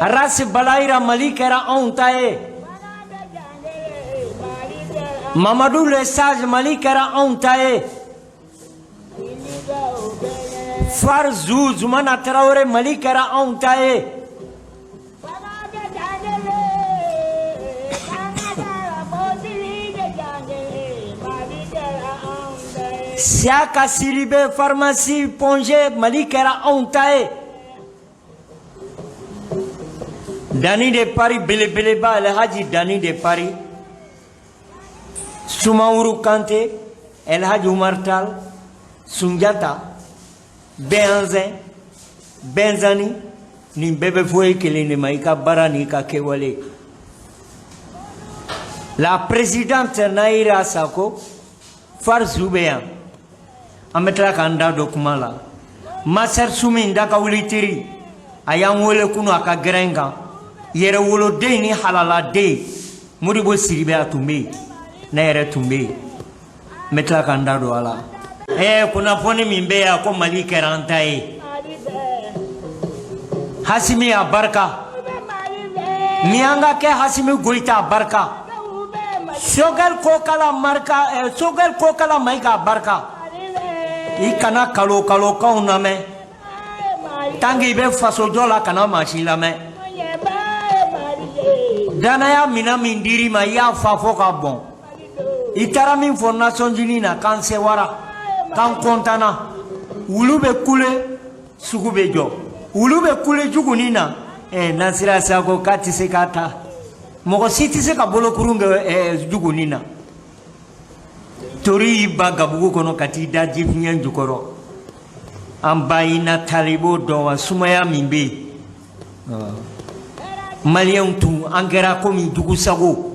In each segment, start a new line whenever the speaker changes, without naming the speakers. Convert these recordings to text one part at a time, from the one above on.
Arasi Balayira, Mali kɛra anw ta ye. Mamadu Le Sage, Mali kɛra anw ta ye. Farzu Zumana Tarawele, Mali kɛra anw ta ye. Siyaka Siribe, pharmacie Point G, Mali kɛra anw ta ye. Dani de Paris belebeleba, Alhaji Dani de Paris, Sumaworo Kante, Elhaji Umar Tal, Sunjata, Bɛnzɛn, Bɛnzani, nin bɛɛ bɛ fɔ e kelen de ma, i ka baara n'i ka kɛwale. La présidente Naira Sako, Farzu bɛ yan. An bɛ tila k'an da don kuma la. Masɛri Sumi da ka wuli teri, a y'an wele kunu a ka gɛrɛn kan. Yɛrɛwoloden ni halaladen, Modibo Sidibe, a tun bɛ yen, ne yɛrɛ tun bɛ yen. N bɛ tila k'an da don a la. Ɛɛ, kunnafoni min bɛ yan ko Mali kɛra an ta ye. Hasimi a barika. Miyanka kɛ Hasimi Goyita a barika. Sogɛl Kokala marika, Sogɛl Kokala Mayiga a barika. I kana kalo kalokanw lamɛn. Tant que i bɛ fasojɔ la, kana maa si lamɛn. Danaya minɛn min dir'i ma, i y'a fa fɔ ka bɔn. I taara min fɔ Nations Unies na, k'an sewara, k'an kɔntanna. Wulu bɛ kule, sugu bɛ jɔ. Wulu bɛ kule jugunin na. Nasira Sako k'a tɛ se k'a ta. Mɔgɔ si tɛ se ka bolokurun kɛ jugunin na. Tori y'i ba gabugu kɔnɔ ka t'i da jifiɲɛ jukɔrɔ. An ba i na taali, i b'o dɔn wa? Sumaya min bɛ yen, Maliyɛnw tun an kɛra komi jugusago,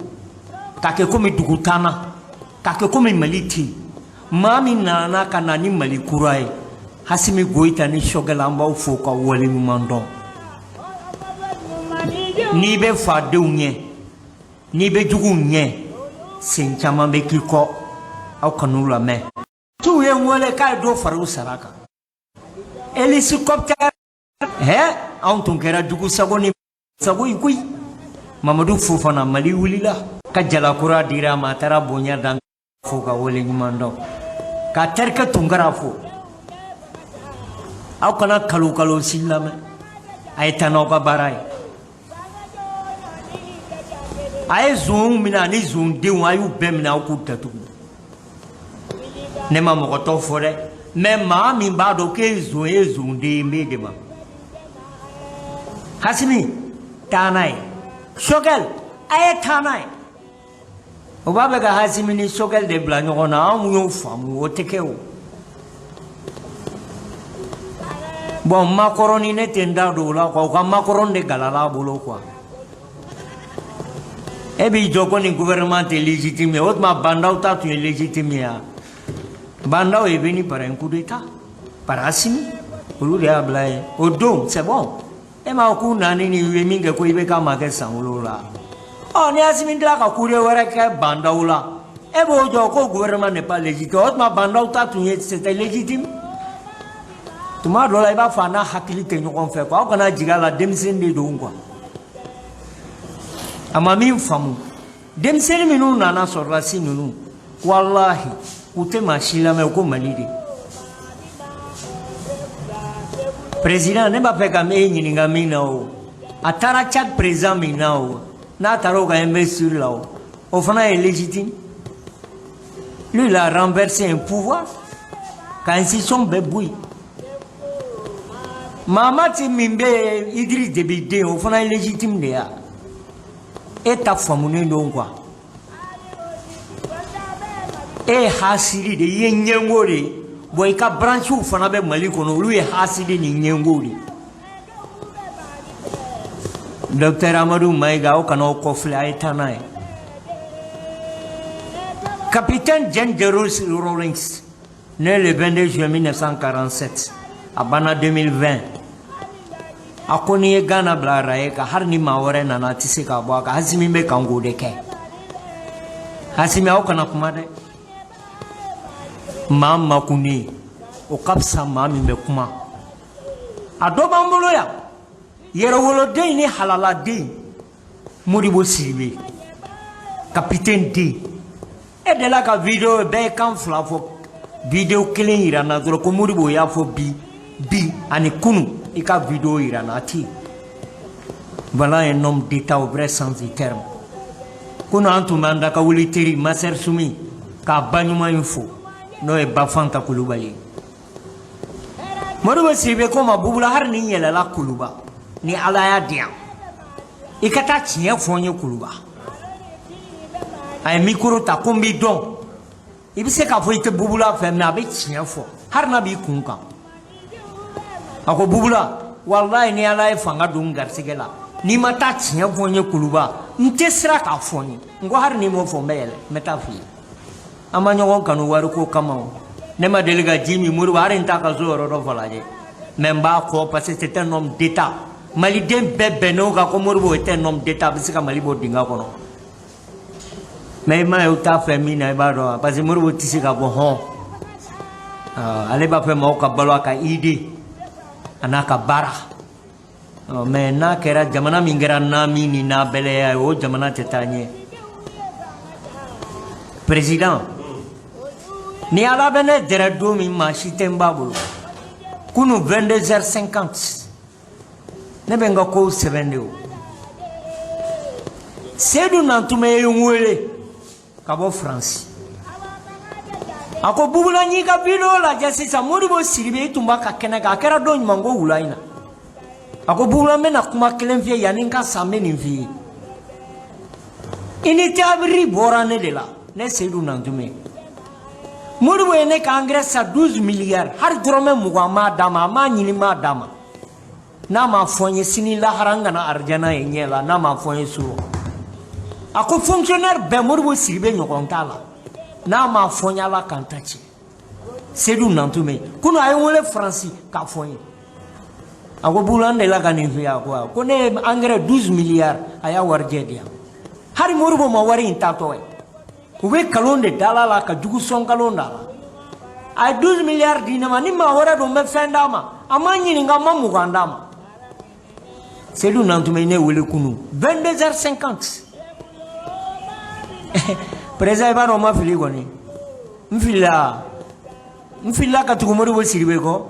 k'a kɛ komi dugutanna, k'a kɛ komi Mali tɛ yen. Maa min nana ka na ni Mali kura ye, Hasimi Goyita ni Sogɛl, an b'aw fo ka waleɲuman dɔn. N'i bɛ fadenw ɲɛ, n'i bɛ juguw ɲɛ, sen caman bɛ k'i kɔ, aw kan'u lamɛn. T'u ye n wele k'a ye dɔ fara u sara kan. Hélicoptère, hɛ, anw tun kɛra jugu sago ni sago ye koyi. Mamadu Fofana, Mali wulila ka jalakura dira a ma, a taara bonya dan fo ka wele ɲuman dɔn ka terikɛ Tunkara fo. Aw kana kalo kalo si lamɛn, a ye taa n'aw ka baara ye. A ye zonw minɛ ani zondenw, a y'u bɛɛ minɛ, aw k'u datugu. Ne ma mɔgɔ tɔ fɔ dɛ, mais maa min b'a dɔn k'e ye zon ye, zonden ye, n b'e de ma. Hasimi, taa n'a ye. Sogɛl, a ye taa n'a ye. O b'a fɛ ka Hasimi ni Sogɛl de bila ɲɔgɔn na. Anw y'o faamu, o tɛ kɛ o. Bon, makɔrɔni, ne tɛ n da don o la quoi. U ka makɔrɔni de galala a bolo quoi. E b'i jɔ ko nin gouvernement tɛ légitime ye, o tuma Bah N'Daw ta tun ye légitime ye wa? Bah N'Daw est venu par un coup d'état par Assimi, olu de y'a bila yen o don. C'est bon, e m'a k'u nani ni u ye min kɛ ko i bɛ k'a ma kɛ san 7. Ɔ, ni Assimi tila ka coup wɛrɛ kɛ Bah N'Daw la, e b'o jɔ ko gouvernement n'est pas légitime, o tuma Bah N'Daw ta tun ye, c'était légitime. Tuma dɔ la, i b'a fɔ a n'a hakili tɛ ɲɔgɔn fɛ quoi. Aw kana jigin a la, denmisɛnnin de don quoi. A ma min faamu, denmisɛnnin minnu nana, sɔrɔdasi ninnu, walahi, u tɛ maa si lamɛn ko Mali de. Président, ne b'a fɛ ka e ɲininka min na o, a taara Tchad président min na o, n'a taara o ka investir la o, o fana ye légitime? Lui, il a renversé un pouvoir ka institution bɛɛ bɔ yen. Mahamati min bɛ yen, Idriss Déby den, o fana ye légitime de ya? E ta faamunen don quoi. E ye hasidi de ye, i ye ɲɛngo de ye. Bon, i ka branchew fana bɛ Mali kɔnɔ, olu ye hasidi ni ɲɛngo de ye. Docteur Amadu Mayiga, aw kana aw kɔfilɛ, a ye taa n'a ye. Capitaine James Jerry Rawlings, né le 22 juin 1947, a banna 2020. A ko n'i ye Ghana bila raye kan, hali ni maa wɛrɛ nana, a tɛ se k'a bɔ a kan. Hasimi bɛ kan k'o de kɛ. Hasimi, aw kana kuma dɛ. Maa makunnen, o ka fisa maa min bɛ kuma. A dɔ b'an bolo yan. Yɛrɛwoloden ni halaladen Modibo Sidibe, capitaine den. E delila ka vidéo bɛɛ ye kan fila fɔ, vidéo kelen yira n na dɔrɔn ko Modibo y'a fɔ bi bi ani kunu, i ka vidéo yira n na, a tɛ yen. Voilà un homme d'État au vrai sens du terme. Kunu an tun b'an da ka wuli teri Master Sumi k'a ba ɲuman in fo, n'o ye Bafanta Kulubali ye. Modibo Sidibe ko ma Bubula, hali ni n yɛlɛla Kuluba ni Ala y'a di yan, i ka taa tiɲɛ fɔ n ye Kuluba. A ye micro ta ko n b'i dɔn, i bɛ se k'a fɔ i tɛ Bubula fɛ, mais a bɛ tiɲɛ fɔ hali n'a b'i kun kan. A ko Bubula, walayi ni Ala ye fanga don n garisɛgɛ la, n'i ma taa tiɲɛ fɔ n ye Kuluba, n tɛ siran k'a fɔ n ye. N ko hali n'i m'o fɔ, n bɛ yɛlɛ, n bɛ taa f'i ye. An ma ɲɔgɔn kanu wariko kama o. Ne ma deli ka ji min Modibo, hali n t'a ka so yɔrɔ dɔ falajɛ, mais n b'a kɔ parce que c'est un homme d'État. Maliden bɛɛ bɛnn'o kan ko Modibo est un homme d'État, a bɛ se ka Mali bɔ dingɛ kɔnɔ. Mais i m'a ye u t'a fɛ min na, i b'a dɔn, parce que Modibo tɛ se ka bɔ hɔn. Ale b'a fɛ maaw ka balo a ka idée a n'a ka baara. Mais n'a kɛra jamana min kɛra nami ni n'a bɛlɛya ye, o jamana tɛ taa ɲɛ. Président, ni Ala bɛ ne dɛrɛ don min, maa si tɛ n ba bolo. Kunu 22h50, ne bɛ n ka kow sɛbɛn de o. Seyidu Nantumɛ ye n wele ka bɔ Faransi. A ko Bubula, n y'i ka vidéo lajɛ sisan, Modibo Sidibe, i tun b'a ka kɛnɛ kan, a kɛra don ɲuman ko wula in na. A ko Bubula, n bɛna kuma kelen f'i ye yanni n ka sa, n bɛ nin f'i ye. Unité Avril bɔra ne de la, ne Seyidu Nantumɛ. Modibo ye ne ka engrais san 12 milliards, hali dɔrɔmɛ 20 m'a d'a ma, a m'a ɲini m'a d'a ma. N'a m'a fɔ n ye sini lahara n kana arijana ye ɲɛ la, n'a m'a fɔ n ye surɔ. A ko fonctionnaire bɛɛ, Modibo Sidibe ɲɔgɔn t'a la, n'a m'a fɔ n ye Ala k'an ta tiɲɛ. Seyidu Nantumɛ kunu a ye n wele Faransi k'a fɔ n ye. A ko Bubula, n delila ka nin f'i ye. A ko ko ne ye engrais 12 milliards, a y'a warijɛ di yan. Hali Modibo ma wari in tatɔ ye. U bɛ kalon de dala la ka jugu sɔn kalon da la. A ye 12 milliards di ne ma, ni maa wɛrɛ don n bɛ fɛn d'a ma, a ma ɲininka, n ma 20 d'a ma. Seyidu Nantumɛ ne wele kunu 22h50. Président, i b'a dɔn n ma fili kɔni, n filila, n filila ka tugu Modibo Sidibe kɔ.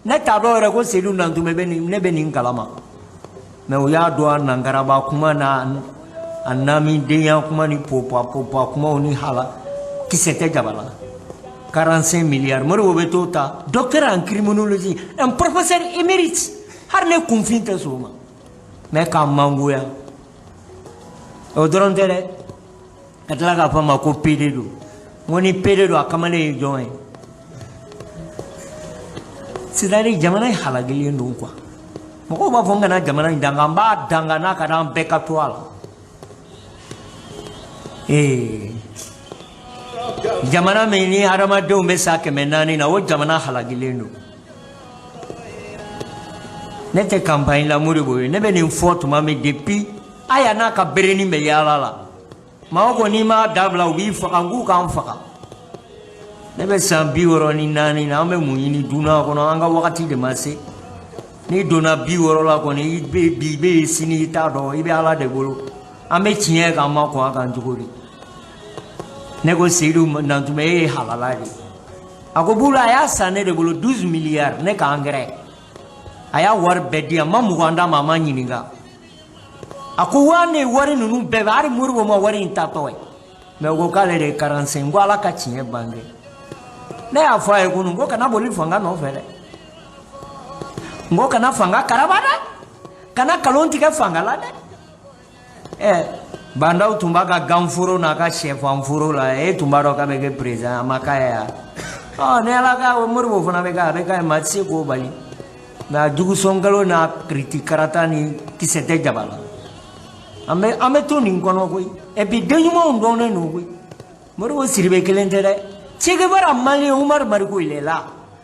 Ne t'a dɔn yɛrɛ ko Seyidu Nantumɛ bɛ nin, ne bɛ nin kalama. Mais u y'a dɔn a nangaraba kuma n'a a namidenya kuma ni popa popa kumaw ni hala kisɛ tɛ jaba la. 45 milliards, Modibo bɛ t'o ta, docteur en criminologie, un professeur émérite, hali ne kunfin tɛ sɔn o ma, mais k'a mangoya. O dɔrɔn tɛ dɛ, ka tila k'a fɔ a ma ko PD don. N ko ni PD don, a kamalen ye jɔn ye? C'est à dire jamana in halakilen don quoi. Mɔgɔw b'a fɔ n kana jamana in danga, n b'a danga n'a ka d'an bɛɛ ka to a la. Ee, jamana min ni hadamadenw bɛ sa 400 na, o jamana halakilen don. Ne tɛ campagne la Modibo ye, ne bɛ nin fɔ tuma min, depuis Aya n'a ka berenin bɛ yaala la, maaw ko n'i m'a dabila u b'i faga, n k'u k'an faga. Ne bɛ san 64 na, an bɛ mun ɲini dunan kɔnɔ? An ka wagati de ma se. N'i donna 60 la kɔni, i bɛ bi, i bɛ yen sini, i t'a dɔn, i bɛ Ala de bolo. An bɛ tiɲɛ kan, ma kɔn a kan cogo di? Ne ko Seyidu Nantumɛ, e ye halala de ye. A ko Bula, a y'a san ne de bolo 12 milliards, ne ka engrais, a y'a wari bɛɛ di yan, n ma 20 d'a ma, a ma ɲininka. A ko wa ne wari ninnu bɛɛ bɛ, hali Modibo ma wari in tatɔ ye, mais u ko k'ale de ye 45. N ko Ala ka tiɲɛ bange. Ne y'a fɔ a ye kunun ko kana boli fanga nɔfɛ dɛ, n ko kana fanga karaba dɛ, kana kalon tigɛ fanga la dɛ. Ɛ, Bandaw tun b'a ka ganforo n'a ka sɛfanforo la, e tun b'a dɔn k'a bɛ kɛ président, a ma k'a ye wa? Ɔ, ni Ala ka Modibo fana bɛ kɛ, a bɛ k'a ye, maa tɛ se k'o bali. Mais a jugusɔn nkalon n'a kiriti karata ni kisɛ tɛ jaba la. An bɛ to nin kɔnɔ koyi. Et puis den ɲumanw dɔnnen don koyi. Modibo Sidibe kelen tɛ dɛ. Che Guevara malien Umaru Mariko, il est là.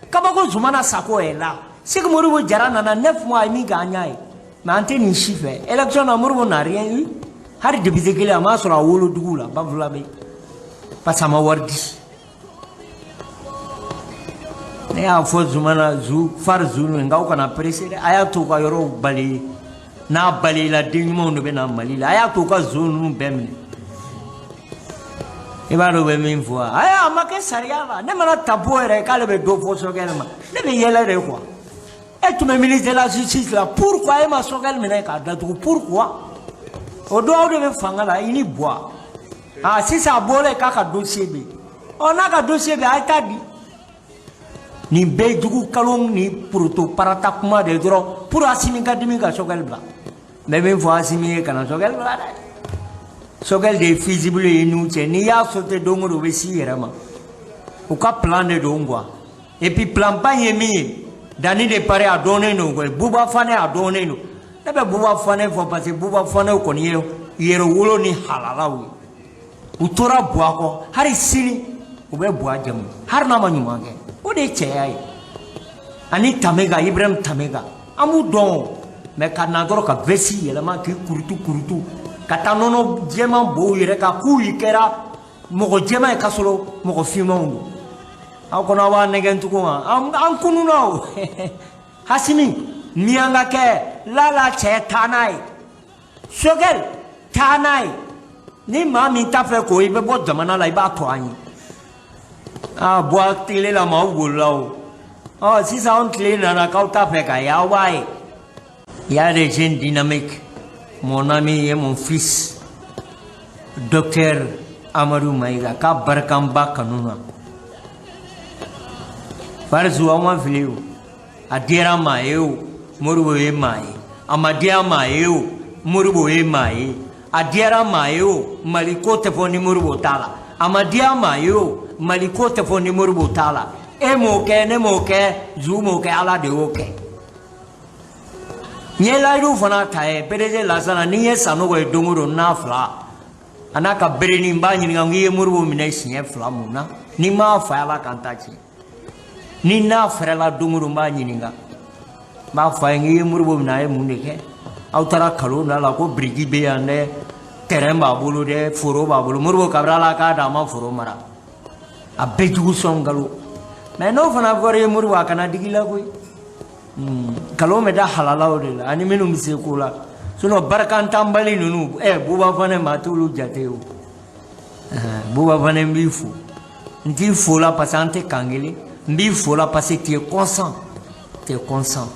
Kabako Zumana Sako est là. Segu Modibo Jara nana 9 mois, a ye min kɛ an y'a ye. Mais an tɛ nin si fɛ. Élection na, Modibo n'a rien eu. Hali député kelen a m'a sɔrɔ a wolodugu la Bafulabe. Parce que a ma wari di. Ne y'a fɔ Zumana zu fari zu ninnu k'aw kana pressé dɛ, a y'a to u ka yɔrɔw bali. N'a balila, den ɲumanw de bɛ na Mali la. A y'a to u ka zon ninnu bɛɛ minɛ. I b'a dɔn u bɛ min fɔ wa? Ayi, a ma kɛ sariya la. Ne mana tapo yɛrɛ k'ale bɛ dɔ fɔ Sogɛli ma, ne bɛ yɛlɛ de quoi. E tun bɛ ministre de la justice la, pourquoi e ma Sogɛli minɛ k'a datugu? Pourquoi? O don aw de bɛ fanga la, i ni Buwa. Ah, sisan a bɔlen k'a ka dossier bɛ yen. Ɔ, n'a ka dossier bɛ yen, a ye taa di. Nin bɛɛ jugu kalon ni poroto parata kuma de dɔrɔn pour Asimi ka dimi ka Sogɛli bila. N bɛ min fɔ Asimi ye, kana Sogɛli bila dɛ. Sogɛli de ye fusible ye n'u cɛ. N'i y'a sauter don o don, u bɛ s'i yɛrɛ ma. U ka plan de don quoi. Et puis plan ba in ye min ye, Danni de Paris a dɔnnen don koyi. Buba Fane a dɔnnen don. Ne bɛ Buba Fane fɔ parce que Buba Fane kɔni ye yɛrɛwolo ni halalaw ye. U tora Buwa kɔ, hali sini u bɛ Buwa jamu hali n'a ma ɲuman kɛ. O de ye cɛya ye. Ani Tamega, Ibrahim Tamega, an b'u dɔn o. Mais ka na dɔrɔn ka veste yɛlɛma k'i kurutu kurutu ka taa nɔnɔ jɛman bɔ u yɛrɛ kan k'u yi kɛra mɔgɔ jɛman ye k'a sɔrɔ mɔgɔ finmanw don. Aw kɔnɔ aw b'a nɛgɛn tugun wa? An kununna o. Hasimi miyanka kɛ lala cɛ, taa n'a ye. Sogɛl, taa n'a ye. Ni maa min t'a fɛ k'o, i bɛ bɔ jamana la, i b'a to an ye. Aa, Buwa tile la maaw bolila o. Ɔ, sisan anw tile nana k'aw t'a fɛ k'a ye, aw b'a ye. Il y a des jeunes dynamiques. Mon ami et mon fils, docteur Amadou Maïga, k'a barikamba kanu na. Farisu, aw ma fili o. A diyara maa ye o, Modibo ye maa ye. A ma diya maa ye o, Modibo ye maa ye. A diyara maa ye o, Mali ko tɛ fɔ ni Modibo t'a la. A ma diya maa ye o, Mali ko tɛ fɔ ni Modibo t'a la. E m'o kɛ, ne m'o kɛ, zu m'o kɛ, Ala de y'o kɛ. N ye layidu fana ta ye PDG Lasana, ni n ye Sanogo ye don o don n'a fila a n'a ka bereni, n b'a ɲininka n k'i ye Modibo minɛ siɲɛ fila mun na? Ni n m'a fa, Ala k'an ta tiɲɛ. Ni n'a fɛrɛla don o don, n b'a ɲininka, n b'a fɔ a ye n k'i ye Modibo minɛ, a ye mun de kɛ? Aw taara kalon da la ko biriki bɛ yan dɛ, terrain b'a bolo dɛ, foro b'a bolo. Modibo kabini Ala k'a da, a ma foro mara. A bɛɛ jugu sɔn nkalon. Mais n'o fana fɔra i ye Modibo, a kana digi la koyi. Nkalon bɛ da halalaw de la ani minnu bɛ se ko la. Sinon barikantanbali ninnu, ɛ, Buba fana, maa t'olu jate o. Buba fana, n b'i fo. N t'i fo la parce que an tɛ kan kelen. N b'i fo la parce que tu es conscient, tu es conscient.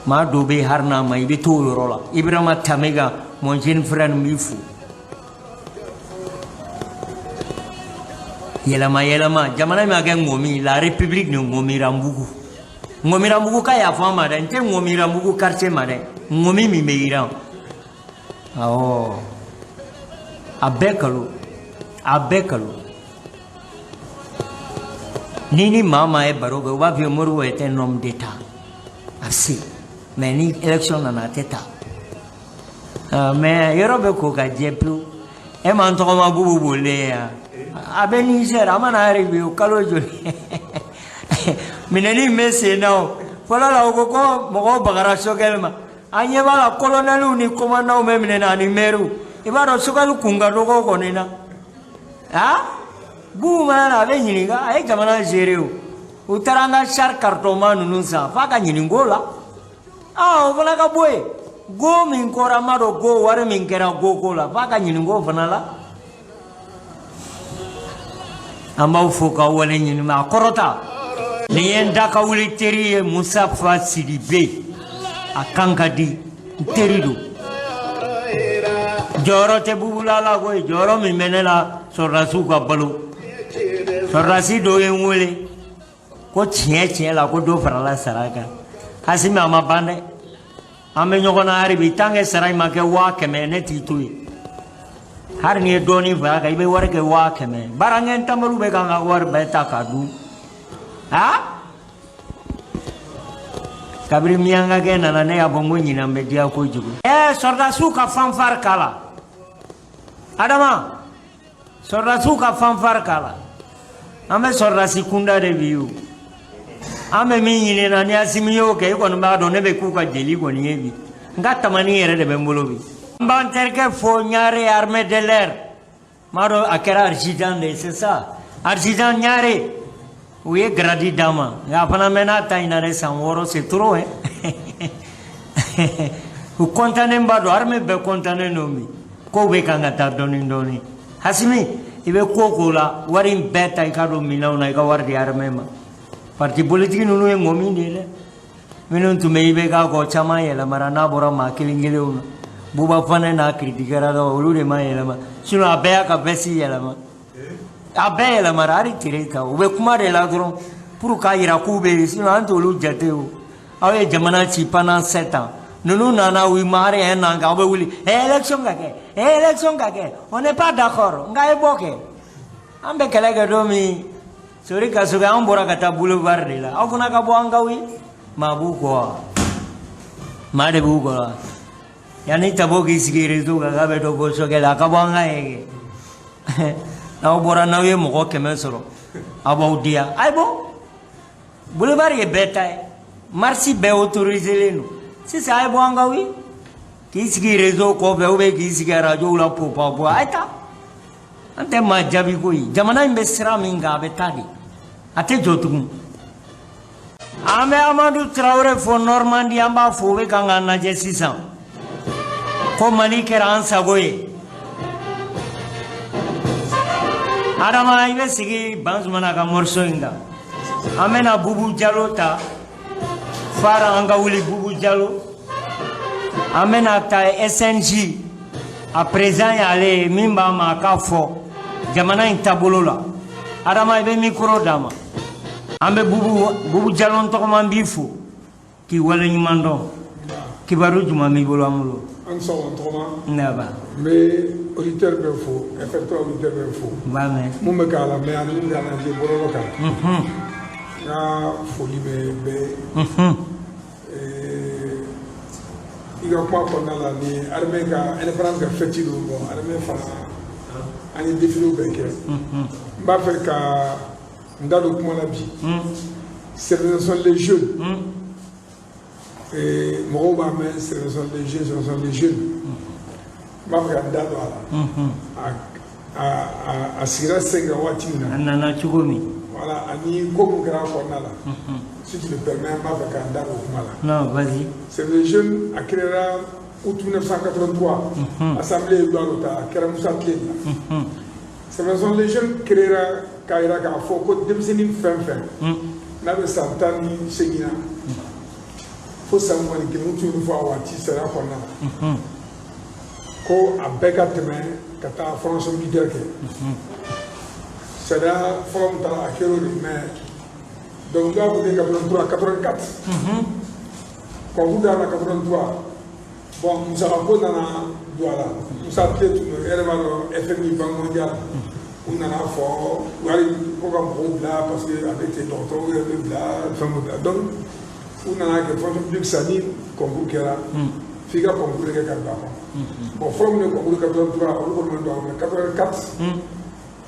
Maa dɔw bɛ yen, hali n'a ma, i bɛ t'o yɔrɔ la. Ibrahima Tamega, mon jeune frère, n b'i fo. Yɛlɛma yɛlɛma jamana min ma kɛ ŋɔmi, la république de Ŋɔmiranbugu. Ŋɔmiranbugu ka yafa an ma dɛ, n tɛ Ŋɔmiranbugu quartier ma dɛ, ŋɔmi min bɛ yiran. Awɔ, a bɛɛ kalo, a bɛɛ kalo. Ni ni maa maa ye baro kɛ, u b'a fɔ i ye Modibo est un homme d'état. A bɛ se, mais ni élection nana, a tɛ taa. Mais yɔrɔ bɛ ko ka jɛ pewu. E m'an tɔgɔma Bubu bolilen ye yan, a bɛ Niger, a mana arrivé o kalo joli minɛni in bɛ sen na o. Fɔlɔ la, u ko ko mɔgɔw bagara Sogɛli ma. An ɲɛ b'a la, colonɛliw ni commandants bɛ minɛ na ani maires. I b'a dɔn Sogɛli kun ka dɔgɔ kɔni na. Aa, Bubu mana na, a bɛ ɲininka, a ye jamana gérer o. U taara an ka char cartonma ninnu san f'a ka ɲininko la. Aa, o fana ka bɔ yen. Go min kɔra, n m'a dɔn go wari min kɛra go ko la, f'a ka ɲininko fana la. An b'aw fo k'aw wale ɲini. A kɔrɔta nin ye n da ka wuli teri ye, Musa Fa Sidibe, a kan ka di, n teri don. Jɔyɔrɔ tɛ bubula la koyi. Jɔyɔrɔ min bɛ ne la, sɔrɔdasiw ka balo. Sɔrɔdasi dɔ ye n wele ko tiɲɛ tiɲɛ la, ko dɔ farala sara kan. Hasimi, a ma ban dɛ, an bɛ ɲɔgɔn na hali bi. Tant que sara in ma kɛ 100 000, ne t'i to yen. Hali n'i ye dɔɔnin fara kan, i bɛ wari kɛ 100 000. Baarakɛ tanbaliw bɛ k'an ka wari bɛɛ ta k'a dun. Aa, kabini miyankakɛ nana, ne y'a fɔ n ko ɲinan bɛ diya kojugu. Ɛɛ, sɔrɔdasiw ka fanfare k'a la. Adama, sɔrɔdasiw ka fanfare k'a la. An bɛ sɔrɔdasi kunda de bi o. An bɛ min ɲini na, ni Asimi y'o kɛ, i kɔni b'a dɔn ne bɛ k'u ka jeli kɔni ye bi. N ka tamani yɛrɛ de bɛ n bolo bi. N b'an terikɛ fo, Ɲare, armée de l'air. N b'a dɔn a kɛra adjudant de ye, c'est ça, adjudant Ɲare. U ye grade d'a ma, nka a fana mɛnna ta in na dɛ, san 6, c'est trop hein. U kɔntannen ba don, armée bɛɛ kɔntannen don bi. Kow bɛ kan ka taa dɔɔni dɔɔni. Asimi, i bɛ ko ko la, wari in bɛɛ ta i ka don minɛnw na, i ka wari di armée ma. Parti politique ninnu ye ŋɔmi de ye dɛ. Minnu tun bɛ IBK kɔ, caman yɛlɛmara n'a bɔra maa kelen kelenw na. Buba Fane n'a critiquera dɔrɔn, olu de ma yɛlɛma. Sinon a bɛɛ y'a ka veste yɛlɛma. A bɛɛ yɛlɛmara, hali tere ta. U bɛ kuma de la dɔrɔn pour k'a yira k'u bɛ yen, sinon an t'olu jate o. Aw ye jamana ci pendant 7 ans. Ninnu nana, u ma hali un an kɛ, aw bɛ wuli. Eh, élection ka kɛ, eh, élection ka kɛ. On n'est pas d'accord. Nka a ye bɔ kɛ. An bɛ kɛlɛ kɛ don min, Sori Kasoge, an bɔra ka taa boulevard de la. Aw fana ka bɔ an ka wuli. Maa b'u kɔ wa? Maa de b'u kɔ wa? Yanni Tabo k'i sigi réseau kan k'a bɛ dɔ bɔ sokɛ la, a ka bɔ an ka ye kɛ. N'aw bɔra, n'aw ye mɔgɔ 100 sɔrɔ, aw b'aw diya. A ye bɔ. Boulevard ye bɛɛ ta ye. Marche bɛɛ autorisé len don. Sisan a ye bɔ an ka wuli. K'i sigi réseau kɔfɛ ou bien k'i sigi radio la popapo, a ye taa. An tɛ maa jaabi koyi. Jamana in bɛ sira min kan, a bɛ taa de. A tɛ jɔ tugun. An bɛ Amadu Tarawele fo Normandie, an b'a fo, o bɛ kan k'an lajɛ sisan. Ko Mali kɛra an sago ye. Adama, i bɛ sigi Bansumana ka morceau in kan. An bɛna Bubu Jalo ta. Fara an ka wuli Bubu Jalo. An bɛna ta SNJ. A président y'ale ye, min b'a ma a k'a fɔ jamana in taabolo la. Adama, i bɛ micro d'a ma. An bɛ Bubu Jalo tɔgɔma b'i fo k'i waleɲuman dɔn. Kibaru jumɛn b'i bolo an bolo?
An sɔgɔma tɔgɔma.
Ne ba.
N bɛ auditeur bɛɛ fo, FR3 auditeur bɛɛ fo.
N b'a mɛn.
Mun bɛ k'a lamɛn ani mun bɛ k'a lajɛ bɔlɔlɔ kan. N ka foli bɛ bɛɛ ye. I ka kuma kɔnɔna la, ni armée ka indépendance ka fête don, bon, armée fana, an ye défilé bɛɛ kɛ. N b'a fɛ ka n da don kuma la bi. Ce sont les jeunes. Mɔgɔw b'a mɛn, ce sont les jeunes, ce sont les jeunes. N b'a fɛ ka n da don a la. A sigira sen kan waati min na.
A nana cogo min.
Voilà, ani ko mun kɛra a kɔnɔna la. Si tu le permets, n b'a fɛ ka n da don o kuma la.
Non, vas-y.
C'est les jeunes, a créera août 1983. Assemblée ye loi dɔ ta, a kɛra Musa tile de la. Ce sont les jeunes créera k'a yira k'a fɔ ko denmisɛnnin fɛn fɛn n'a bɛ san 18 na fo san 21, u tun ye fɔ a waati sariya kɔnɔna la ko a bɛɛ ka tɛmɛ ka taa formation militaire kɛ. Sariya fɔlɔ min taara, a kɛra o de, mais donc n b'a fɔ 83, 84 concours daminɛ 83. Bon, musakako nana don a la. Musa tile tun don, e yɛrɛ b'a dɔn, FMI, Banque mondiale, u nana fɔ wari ko ka mɔgɔw bila parce que a bɛ ten, dɔgɔtɔrɔw yɛrɛ bɛ bila, fɛn bɛ bila. Donc u nana kɛ fonction publique sisan, ni concours kɛra, f'i ka concours de kɛ ka bila a kɔnɔ. Bon, fɔlɔ min ye concours 83, olu kɔni ma don a kɔnɔ. 84,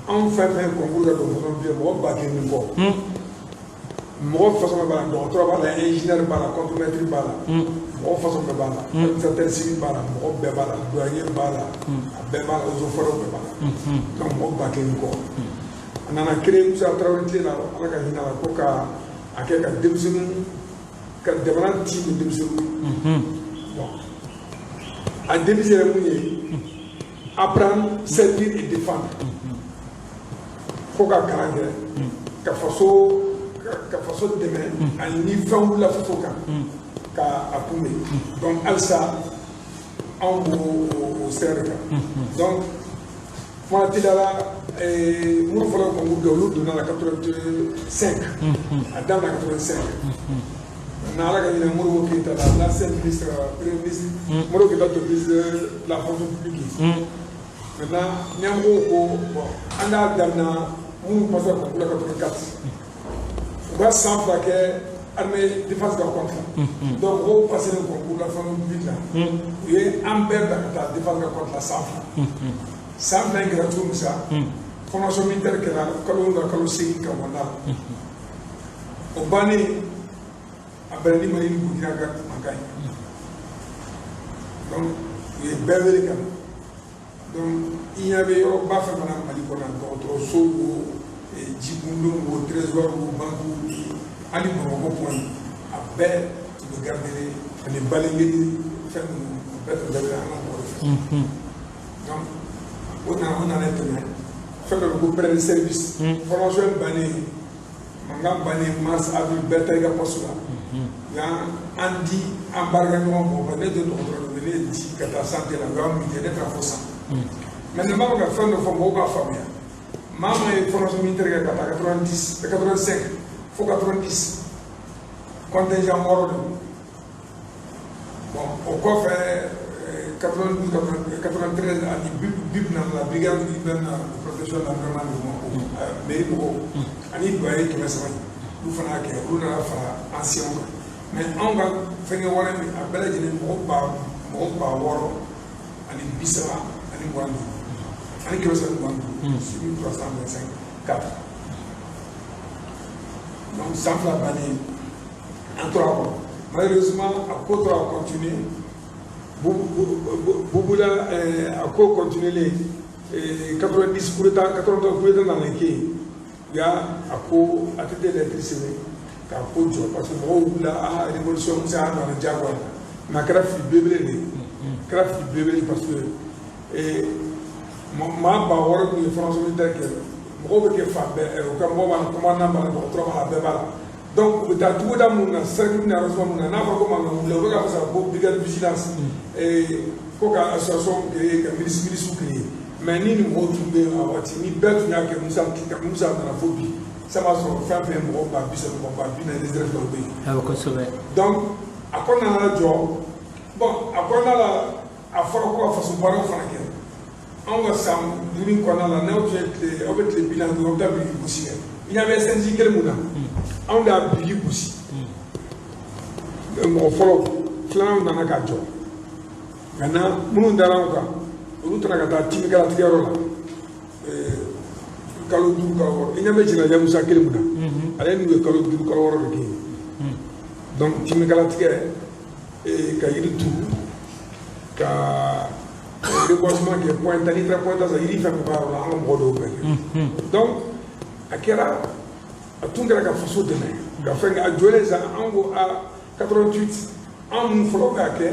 anw fɛn fɛn ye concours kɛ don fonction publique, mɔgɔ 1000 ni kɔ, mɔgɔ façon bɛɛ b'a la, dɔgɔtɔrɔ b'a la, ingénieur b'a la, contremaître b'a la, mɔgɔ façon bɛɛ b'a la, administrateur civil b'a la, mɔgɔ bɛɛ b'a la, douanier b'a la, a bɛɛ b'a la, eaux et forêts bɛɛ b'a la. Donc mɔgɔ 1000 ni kɔ. A nana créer Musa Tarawele tile la, Ala ka hinɛ a la, ko ka a kɛ ka denmisɛnninw ka jamana ci ni denmisɛnninw. Bon, a devise yɛrɛ mun ye? Apprendre, servir et défendre. Fo ka kalan kɛ ka faso dɛmɛ, ani ni fɛn wulila faso kan, ka a kunbɛn. Donc halisa anw b'o o sira de kan. Donc kuma teliyala, minnu fɔlɔ ye concours kɛ, olu donna la 85, a daminɛ 85. Maintenant, Ala ka hinɛ Modibo Keyita la, l'ancien ministre, premier ministre Modibo Keyita tun ministre de la fonction publique. Maintenant ɲɛmɔgɔw ko bon, an k'a daminɛ minnu passera concours la 84, u ka san 2 kɛ armée défense ka compte la. Donc mɔgɔw passé concours la fonction publique la, u ye an bɛɛ bila ka taa défense ka compte la san 2. San 2 in kɛra cogo min sa, formation militaire kɛra kalo 7, kalo 8 ka bɔ la. O bannen, a bɛnna ni Mali ni Burukina ka mankan ye. Donc u ye bɛɛ wele ka na. Donc i ɲɛ bɛ yɔrɔ ba fɛn fɛn na Mali kɔnɔ, dɔgɔtɔrɔso wo, jikundon wo, trésor wo, banque, hali Bamakɔ point, a bɛɛ tun bɛ garder ani Balengeli fɛn ninnu. Bɛɛ tun bɛɛ bɛ an ka mɔgɔ de fɛ. Donc o nana tɛmɛ fɛn dɔ bɛ ko prêt de service. Formation bannen, mankan bannen, mars, avril, bɛɛ taa i ka poste la. U y'an an di an baarakɛɲɔgɔn mɔgɔ ma. Ne tɛ dɔgɔtɔrɔ de, ne di ka taa santé la, u y'an muté, ne taara fo san. Maintenant, n b'a fɛ ka fɛn dɔ fɔ mɔgɔw k'a faamuya. Maa maa ye formation militaire kɛ ka taa 90, 85 fo 90, contingent 6 de don. Bon, o kɔfɛ, 92, 93 ani BIP nana la, brigade urbaine de protection de l'environnement de Bamako, mairie mɔgɔw ani doyen 300 in, olu fana y'a kɛ, olu nana fara anciens kan. Mais anw ka fɛnkɛ wari min, a bɛɛ lajɛlen mɔgɔ 6325 ani 325, 6325 4. Donc san 2 bannen, an tora a kɔnɔ. Malheureusement, a ko tora a continuer Bubula, a ko continuer. 90 coup d'état, 83 coup d'état nana kɛ yen. U y'a a ko ATT lettre sɛbɛn k'a ko jɔ, parce que mɔgɔw wulila, a révolution, Musa y'a nana diyagoya la. Mais a kɛra fili belebele de ye, a kɛra fili belebele, parce que maa 6000 min ye formation militaire kɛ, mɔgɔw bɛ kɛ fan bɛɛ, u ka mɔgɔw b'a la, commandant b'a la, dɔgɔtɔrɔ b'a la, bɛɛ b'a la. Donc u bɛ taa togoda mun na, cercle ni arrondissement mun na, n'a fɔra ko mankan wulila, u bɛ k'a fɔ sa ko brigade vigilance, ko ka association créer, ka milice créer. Mais ni nin mɔgɔw tun bɛ yen a waati, ni bɛɛ tun y'a kɛ, Musa Musa nana fo bi san, b'a sɔrɔ fɛn fɛn mɔgɔ 30.000, mɔgɔ 40.000 réserve dɔw bɛ yen.
Awɔ, kosɛbɛ.
Donc a kɔnɔna nana jɔ. Bon, a kɔnɔna la, a fɔra ko ka faso baaraw fana kɛ. Anw ka san 5 kɔnɔna la, n'aw tun ye tile, aw bɛ tile 45, aw bɛ taa biriki gosi kɛ. I ɲɛ bɛ SNJ kelen mun na, anw de y'a biriki gosi mɔgɔ fɔlɔ. Filanan nana k'a jɔ. Maintenant, minnu dara anw kan, olu taara ka taa timikalatigɛyɔrɔ la kalo 5, kalo 6. I ɲɛ bɛ Jɛnɛja Musa kelen mun na, ale n'u ye kalo 5, kalo 6 de kɛ yen. Donc timikalatigɛ, ka yiri turu, ka reboisement kɛ, point tan, n'i taara point tan sisan, yiri fɛn fɛn b'a yɔrɔ la, an ka mɔgɔ dɔw bɛɛ kɛ. Donc a kɛra, a tun kɛra ka faso dɛmɛ ka fɛn kɛ. A jɔlen sisan, an ko a 88, an mun fɔlɔ k'a kɛ,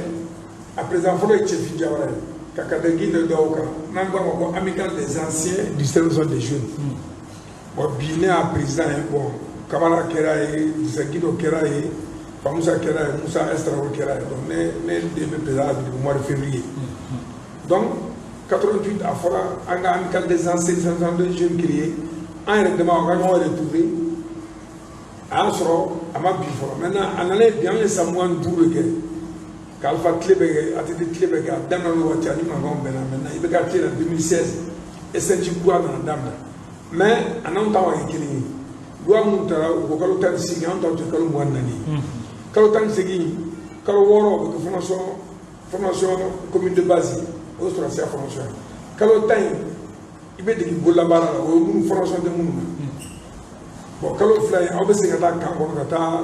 a président fɔlɔ ye Cɛfin Jawara ye, ka kadɛki dɔ da o kan, n'an ko a ma ko amicale des anciens du service des jeunes. Bon, bi ne y'a président ye. Bon, Kamara kɛra ye, Disa Gido kɛra ye, Famusa kɛra ye, Musa Estrawo kɛra ye. Donc ne de bɛ président la bi, mois de février. Donc 88, a fɔra an ka amicale des anciens du service des jeunes créé, an yɛrɛ dama ka ɲɔgɔn retrouver. A y'a sɔrɔ a ma bi fɔlɔ. Maintenant, a nalen bi, an ye san 25 de kɛ ka Alpha tile bɛ kɛ, ATT tile bɛ kɛ, a daminɛ n'o waati ani mankanw bɛnna. Maintenant, i bɛ ka tile la, 2016, SNJ kura nana daminɛ, mais a n'anw ta ma kɛ kelen ye. Loi mun taara, u ko kalo 18, an ta tun ye kalo 24 ye. Kalo 18, kalo 6, o bɛ kɛ formation commune de base ye, o ye sɔrɔdasiya formation ye. Kalo 10 in, i bɛ dege bololabaara la, o ye minnu formation tɛ minnu na. Bon, kalo 2 in, aw bɛ segin ka taa camp kɔnɔ, ka taa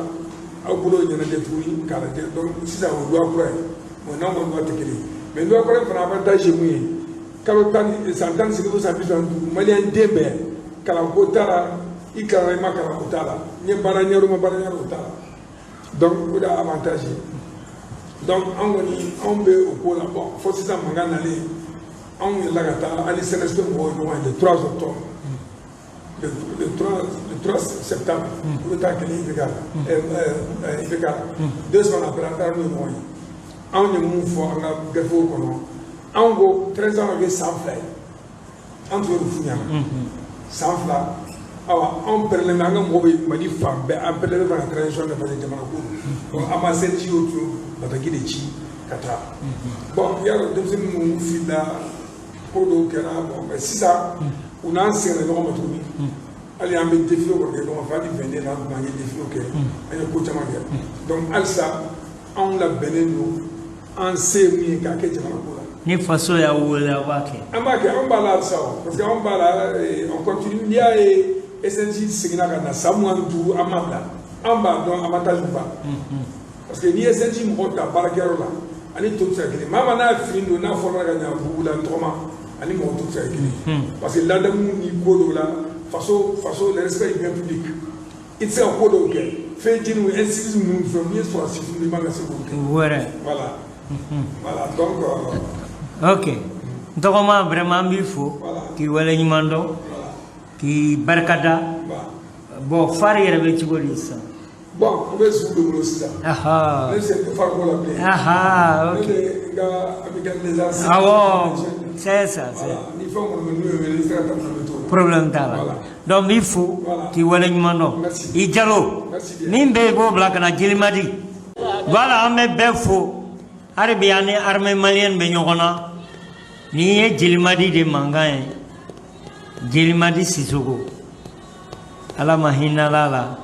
aw bolo ɲɛnajɛ tuguni k'a lajɛ. Donc sisan, o ye loi kura ye. Bon, n'anw ka loi tɛ kelen ye, mais loi kura in fana avantage ye mun ye? Kalo tan, san 18 fo san 35, maliyɛn den bɛɛ, kalanko t'a la, i kalanna, i ma kalan, o t'a la, n ye baara ɲɛdɔn, ma baara ɲɛdɔn, o t'a la. Donc o de y'a avantage ye. Donc an kɔni, anw bɛ o ko la. Bon, fo sisan, mankan nalen, anw yɛlɛla ka taa an ni CNSP mɔgɔw ɲɔgɔn ye le 3 octobre, le 3, le 3 septembre, coup d'état kelen IBK la, IBK la. 2 semaines après, an taara n'o ye ɲɔgɔn ye. Anw ye mun fɔ an ka gafew kɔnɔ? Anw ko 13 ans ka kɛ san 2 ye. An tun y'o de f'u ɲɛna, san 2. Awa, anw pɛrɛlen bɛ, an ka mɔgɔw bɛ Mali fan bɛɛ, an pɛrɛlen bɛ ka transition kɛ, parce que jamana ko don. Donc an ma CNJ y'o tun bataki de ci ka taa. Bon, yarɔ, denmisɛnnin ninnu filila, ko dɔw kɛra. Bon, mais sisan, u n'an sɛgɛnna ɲɔgɔn ma tuguni. Hali an bɛ défilé kɔni kɛ ɲɔgɔn fɛ, hali 22 n'an tun an ye défilé kɛ, an ye ko caman kɛ. Donc halisa, anw labɛnnen don, an se ye mun ye k'a kɛ jamana ko la.
Ni faso y'a wele, a b'a kɛ.
An b'a kɛ, anw b'a la halisa o, parce que anw b'a la, on continue. N'i y'a ye SNJ seginna ka na, san 25 an m'a bila, an b'a dɔn avantage b'a la, parce que n'i ye SNJ mɔgɔw ta baarakɛyɔrɔ la, ani tɔw tɛ se ka kelen. Maa maa n'a ye fini don, n'a fɔra ka ɲa bugu la tɔgɔma, ani mɔgɔ tɔw tɛ se ka kelen ye, parce que ladamu ni ko dɔw la, faso, le respect du bien public, i tɛ se ka ko dɔw kɛ, fɛn jeniw, incivisme ninnu, fɛn n'i ye sɔrɔdasi fini, i man ka se k'o kɛ.
Wɛrɛ.
Voilà. Voilà, donc
Ok, n tɔgɔma, vraiment an b'i fo k'i waleɲuman dɔn, k'i barikada. Bon, fari yɛrɛ bɛ cogo di sisan?
Bon, an bɛ su de bolo sisan. Ne sen tɛ fariko la bilen. Ne bɛ n ka amicale des arts.
Awɔ, c'est ça, c'est
Voilà, ni fɛn kɔni bɛ n'u ye wele, i tɛ se ka taa bɛ to.
Problème t'a la. Donc n b'i fo k'i waleɲuman dɔn.
Merci.
I Jalo.
Merci bien.
Min bɛ yen, i b'o bila ka na Jelimadi. Voilà, an bɛ bɛɛ fo hali bi. An ni armée malienne bɛ ɲɔgɔn na. Nin ye Jelimadi de mankan ye, Jelimadi Sisoko, Ala ma hinɛ la.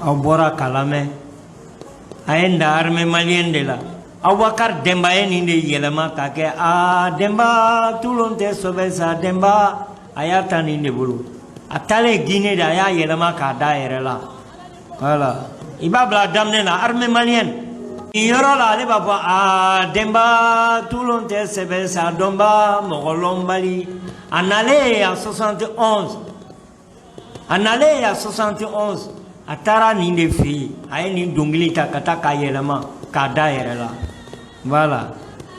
Aw bɔra k'a lamɛn, a ye n da armée malienne de la. Abubakar Denba ye nin de yɛlɛma k'a kɛ aa Denba tulon tɛ sɔbɛ sa. Denba a y'a ta nin de bolo, a taalen Guinée de, a y'a yɛlɛma k'a da yɛrɛ la. Voilà, i b'a bila a daminɛ na, armée malienne nin yɔrɔ la, ale b'a fɔ aa Denba tulon tɛ sɛbɛ sa, dɔnba mɔgɔ lɔnbali. A nalen en 71, a nalen en 71, a taara nin de fɛ yen, a ye nin dɔnkili ta ka taa k'a yɛlɛma k'a da yɛrɛ la. Voilà,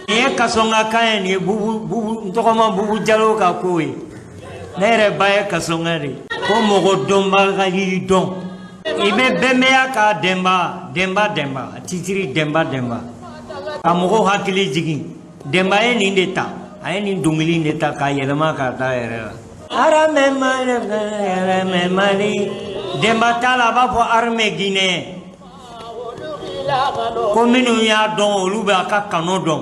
nin ye Kasɔnga kan ye. Nin ye Bubu, Bubu n tɔgɔma, Bubu Jalo ka ko ye. Ne yɛrɛ ba ye Kasɔnga de ye. Ko mɔgɔ dɔnbaga ka yiri dɔn, i bɛ bɛnbɛya ka Denba, Denba, Denba a titiri, Denba, Denba, ka mɔgɔw hakili jigin. Denba ye nin de ta, a ye nin dɔnkili in de ta k'a yɛlɛma k'a da yɛrɛ la. Armée Mali, armée Mali. Denba t'a la, a b'a fɔ armée Guinée ko minnu y'a dɔn, olu bɛ a ka kanu dɔn,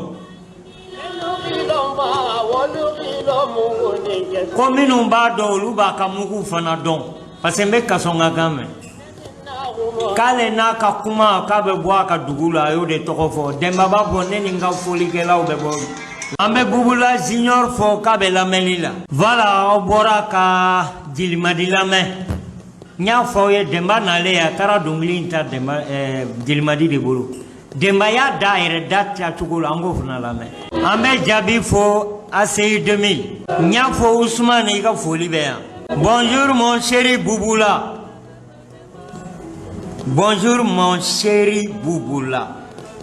ko minnu b'a dɔn, olu b'a ka mugu fana dɔn, parce que n bɛ Kasɔnga kan mɛn k'ale n'a ka kuma k'a bɛ bɔ a ka dugu la. A y'o de tɔgɔ fɔ. Denba b'a fɔ ne ni n ka folikɛlaw bɛ bɔ. An bɛ Bubula Junior fɔ k'a bɛ lamɛnni la. Voilà, aw bɔra ka Jelimadi lamɛn. N y'a fɔ aw ye, Denba nalen, a taara dɔnkili in ta Denba Jelimadi de bolo. Denba y'a da a yɛrɛ da tacogo la, an k'o fana lamɛn. An bɛ jaabi fɔ ACI 2000. N y'a fɔ Usumani, i ka foli bɛ yan. Bonjour mon chéri Bubula. Bonjour mon chéri Bouboula.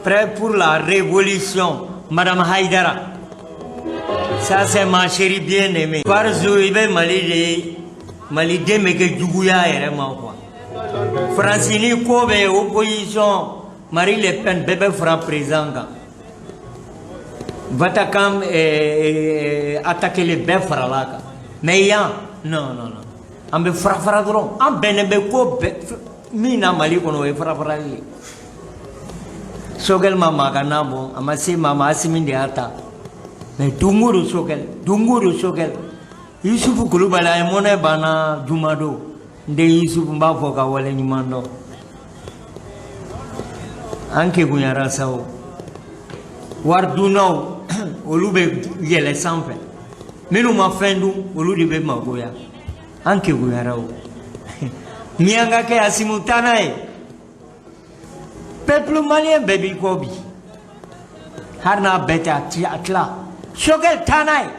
Prêt pour la révolution, Madame Haïdara. Ça c'est ma chérie bien-aimée. Parzo, i bɛ Mali de, Maliden bɛ kɛ juguya yɛrɛ ma quoi. Faransi ni ko bɛ opposition, Marine Le Pen, bɛɛ bɛ fara président kan. Vatican attaqué le bɛɛ farala kan. Mais yan, non non non. An bɛ fara fara dɔrɔn. An bɛnnen bɛ ko bɛɛ min na Mali kɔnɔ, o ye fara farali ye. Sogɛli ma maa ka nan bɔ, a ma se maa ma, Asimi de y'a ta. Mais don o don Sogɛli, don o don Sogɛli. Yusufu Kulubali, a ye mɔnɛ banna jumadon. N den Yusufu, n b'a fɔ ka wale ɲuman dɔn. An kegunyara sa o. Wari dunnaw, olu bɛ yɛlɛ sanfɛ. Minnu ma fɛn dun, olu de bɛ magoya. An kegunyara o. Miyanka kɛ Asimu taa n'a ye. Peuple malien bɛɛ b'i kɔ bi. Hali n'a bɛɛ tɛ, a ti a tila. Sogɛl taa n'a ye.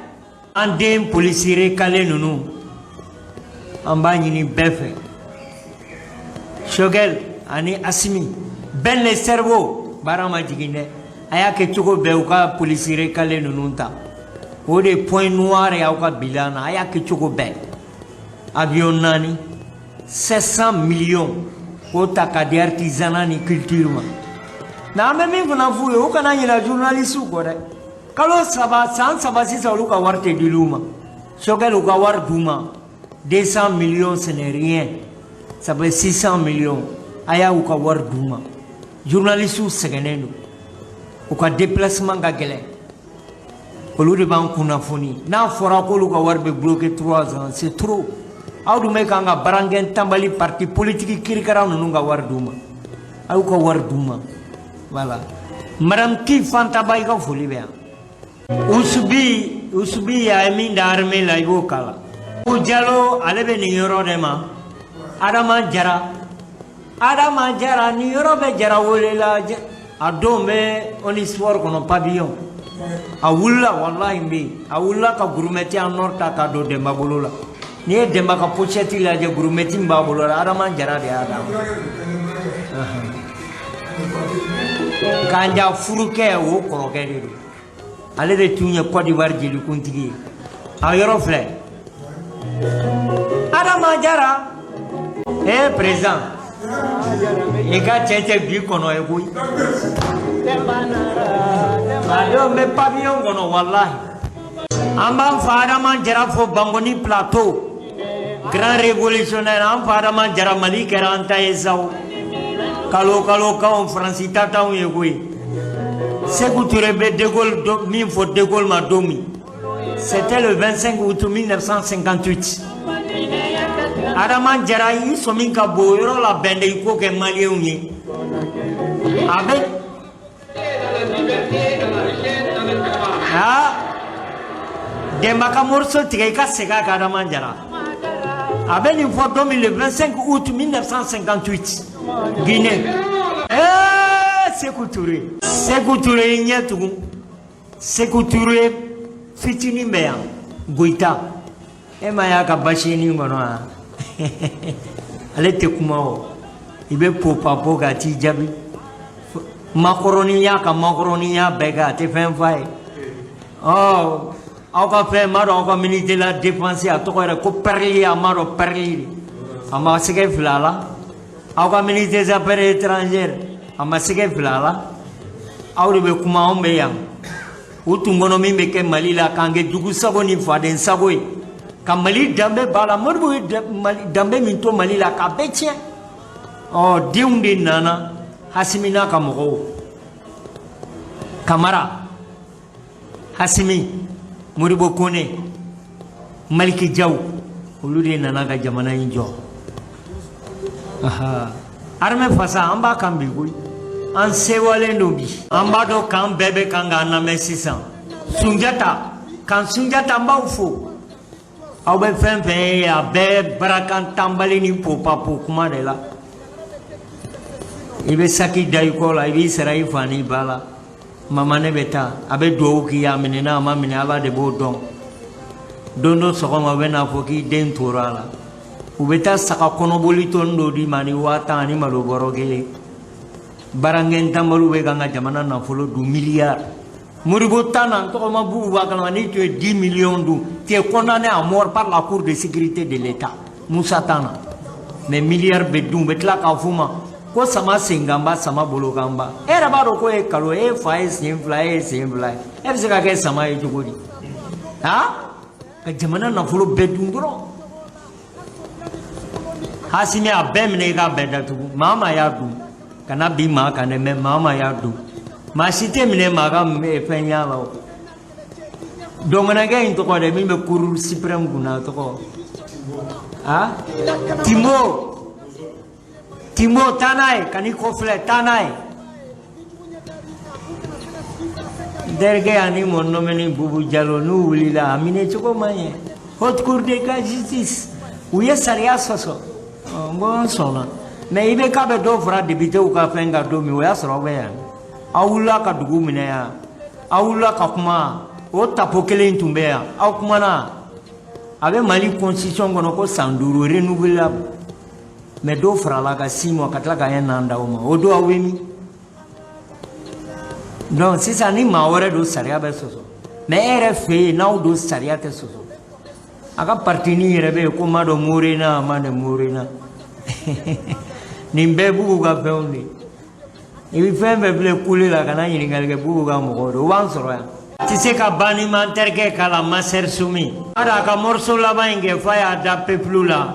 An den polisi recalé ninnu, an b'a ɲini bɛɛ fɛ. Sogɛl ani Asimi, Ben le cerveau, baara ma jigin dɛ. A y'a kɛ cogo bɛɛ u ka polisi recalé ninnu ta. O de ye point noir ye aw ka bilan na. A y'a kɛ cogo bɛɛ. Avion naani, 700 millions k'o ta k'a di artisanat ni culture ma. Nka an bɛ min fana f'u ye, u kana ɲinɛ journaliste kɔ dɛ. Kalo 3, san 3 sisan, olu ka wari tɛ dil'u ma. Sogɛl, u ka wari d'u ma. 200 millions, ce n'est rien. Ça fait 600 millions. A y'u ka wari d'u ma. Journalistes sɛgɛnnen don. U ka déplacement ka gɛlɛn. Olu de b'an kunnafoni. N'a fɔra k'olu ka wari bɛ bloqué 3 ans, c'est trop. Aw dun bɛ kan ka barankɛ tanbali parti politique kirikara ninnu ka wari d'u ma. A y'u ka wari d'u ma. Voilà. Madame Ki Fantaba, i ka foli bɛ yan. Usubi, Usubi a ye min da armée la, i b'o kala. O Jalo, ale bɛ nin yɔrɔ de ma. Adama Jara. Adama Jara, nin yɔrɔ bɛ Jara wele la. A don bɛ Omnisport kɔnɔ, pavillon. A wulila, walahi n bɛ yen. A wulila ka gourmette en or ta k'a don Denba bolo la. N'i ye Denba ka pochette lajɛ, gourmette min b'a bolo la, Adama Jara de y'a d'a ma. Kanja furukɛ, o kɔrɔkɛ de don. Ale de tun ye Côte d'Ivoire jelikuntigi ye. A yɔrɔ filɛ, Adama Jara. Eh président, i ka cɛ tɛ bi kɔnɔ ye koyi. A don bɛ pavillon kɔnɔ, walahi. An b'an fa Adama Jara fo Bankoni Plateau, grand révolutionnaire. An fa Adama Jara, Mali kɛra an ta ye sa o. Kalo kalo kanw, Faransi ta t'anw ye koyi. Sékou Touré bɛ De Gaulle min fɔ De Gaulle ma don min, c'était le 25 août 1958. Adama Jara, i sɔmi ka bon o yɔrɔ la bɛn de i ko kɛ maliyɛnw ye. A bɛ aa Denba ka morceau tigɛ, i ka segin a kan. Adama Jara, a bɛ nin fɔ don min, le 25 août 1958, Guinée. Sékou Touré, Sékou Touré, i ɲɛ tugun. Sékou Touré fitinin bɛ yan, Goyita. E ma y'a ka basinin kɔnɔ wa? Ale tɛ kuma o. I bɛ popapo k'a t'i jaabi. Makɔrɔniya ka makɔrɔniya bɛɛ kɛ, a tɛ fɛn f'a ye. Ɔ aw ka fɛn m'a dɔn, aw ka ministre de la Défense, a tɔgɔ yɛrɛ ko Perli, a m'a dɔn Perli de, a ma sɛgɛ fili a la. Aw ka ministre des Affaires étrangères, a ma sɛgɛ fili a la. Aw de bɛ kuma, anw bɛ yan. U tun kɔnɔ min bɛ kɛ Mali la, k'an kɛ jugu sago ni faden sago ye, ka Mali danbe b'a la. Modibo ye danbe min to Mali la, k'a bɛɛ tiɲɛ. Ɔ denw de nana, Hasimi n'a ka mɔgɔw, Kamara, Hasimi, Modibo Kone, Maliki Jaw, olu de nana ka jamana in jɔ. Armée fasa, an b'a kan bi koyi. An sewalen don bi. An b'a dɔn k'an bɛɛ bɛ kan k'an lamɛn sisan. Sunjata kan, Sunjata, n b'aw fo. Aw bɛ fɛn fɛn ye, a bɛɛ barakan tanbali ni popapo kuma de la. I bɛ saki da i kɔ la, i b'i sara i fa n'i ba la. Mama, ne bɛ taa. A bɛ duwawu k'i ye, a minɛna, a ma minɛ, Ala de b'o dɔn. Don dɔ sɔgɔma, u bɛ n'a fɔ k'i den tora a la. U bɛ taa saga kɔnɔboli tɔni dɔ d'i ma ni 10 000 ani malo bɔrɔ kelen. Barankɛ tanbaliw bɛ k'an ka jamana nafolo dun, miliyari. Modibo tan na, n tɔgɔma Bubu b'a kalama. N'i tun ye 10 millions dun, tu es condamné à mort par la Cour de sécurité de l'État. Musa tan na, mais miliyari bɛ dun. U bɛ tila k'a f'u ma ko sama senkanba, sama bolokanba. E yɛrɛ b'a dɔn k'o ye kalo. E fa ye sen fila, e ye sen fila ye, e bɛ se ka kɛ sama ye cogo di? Han, ka jamana nafolo bɛɛ dun dɔrɔn. Hasimi, a bɛɛ minɛ, i k'a bɛɛ datugu. Maa maa y'a dun, kana bi maa kan dɛ, mais maa maa y'a dun, maa si tɛ minɛ maa ka fɛn y'a la. O dɔnkɛnɛkɛ in tɔgɔ dɛ, min bɛ Cour suprême kunna, a tɔgɔ ah Timbo. Timbo, taa n'a ye, kan'i kɔfilɛ, taa n'a ye. N terikɛ ani mɔnɔmɛni Bubu Jalo, n'u wulila, a minɛ cogo man ɲɛ. Haute Cour de ka justice, u ye sariya sɔsɔ. N ko n sɔnna, mais i bɛ k'a bɛ dɔw fara députéw ka fɛn kan don min, o y'a sɔrɔ aw bɛ yan. Aw wulila ka dugu minɛ yan, aw wulila ka kuma. O tapo kelen in tun bɛ yan, aw kumana. A bɛ Mali constitution kɔnɔ ko san 5 renouvelable, mais dɔw farala ka 6 mois, ka tila ka un an d'aw ma. O don aw bɛ min? Donc sisan, ni maa wɛrɛ don, sariya bɛ sɔsɔ, mais e yɛrɛ fɛ yen, n'aw don, sariya tɛ sɔsɔ. A ka partini yɛrɛ bɛ yen ko ma dɔn Morena, a ma dɔn Morena. Nin bɛɛ Bubu ka fɛnw de. I bɛ fɛn fɛn filɛ kule la, ka na ɲininkali kɛ, Bubu ka mɔgɔw don, o b'an sɔrɔ yan. Tɛ se ka ban ni ma n terikɛ k'a la, Master Sumi. A ka morceau laban in kɛ f'a y'a da peuple la,